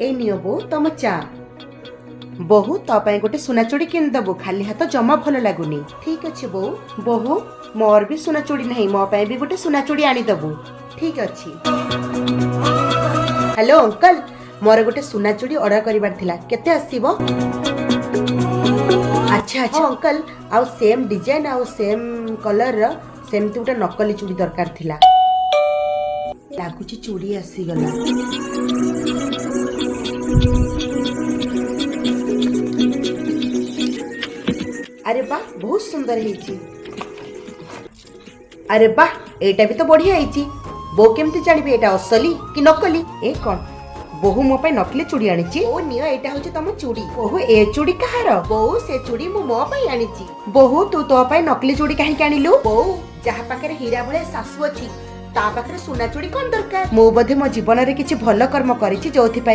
ଏଇ ନିଅ ବୋଉ ତମ ଚା। ବୋହୁ, ତୋ ପାଇଁ ଗୋଟେ ସୁନା ଚୁଡ଼ି କିଣିଦବୁ, ଖାଲି ହାତ ଜମା ଭଲ ଲାଗୁନି। ଠିକ ଅଛି ବୋଉ। ବୋହୁ, ମୋର ବି ସୁନା ଚୁଡ଼ି ନାହିଁ, ମୋ ପାଇଁ ବି ଗୋଟେ ସୁନା ଚୁଡ଼ି ଆଣିଦବୁ। ଠିକ ଅଛି। ହ୍ୟାଲୋ ଅଙ୍କଲ, ମୋର ଗୋଟେ ସୁନା ଚୁଡ଼ି ଅର୍ଡର କରିବାର ଥିଲା, କେତେ ଆସିବ? ଆଚ୍ଛା ଅଙ୍କଲ, ଆଉ ସେମ୍ ଡିଜାଇନ ଆଉ ସେମ୍ କଲରର ସେମିତି ଗୋଟେ ନକଲି ଚୁଡ଼ି ଦରକାର ଥିଲା। ଲାଗୁଛି ଚୁଡ଼ି ଆସିଗଲା। ଆରେ ବାহ, ବହୁତ ସୁନ୍ଦର ହେଇଛି। ଆରେ ବାହ, ଏଇଟା ବି ତ ବଢିଆ ହେଇଛି। ବୋଉ କେମିତି ଜାଣିବେ ଏଇଟା ଅସଲି କି ନକଲି? ଏ କଣ, ବୋହୁ ମୋ ପାଇଁ ନକଲି ଚୁଡ଼ି ଆଣିଛି। ବୋଉ, ନିଅ, ଏଇଟା ହଉଛି ତମ ଚୁଡ଼ି। ବୋହୁ, ଏ ଚୁଡ଼ି କାହାର? ବୋଉ, ସେ ଚୁଡ଼ି ମୁଁ ମୋ ପାଇଁ ଆଣିଛି। ବୋହୁ, ତୁ ତୋ ପାଇଁ ନକଲି ଚୁଡ଼ି କାହିଁକି ଆଣିଲୁ? ବୋଉ, ଯାହା ପାଖରେ ହୀରା ଭଳିଆ ଶାଶୁ ଅଛି, ତା ପାଖରେ ସୁନା ଚୁଡ଼ି କଣ ଦରକାର? ମୁଁ ବୋଧେ ମୋ ଜୀବନରେ କିଛି ଭଲ କର୍ମ କରିଛି, ଯୋଉଥିପାଇଁ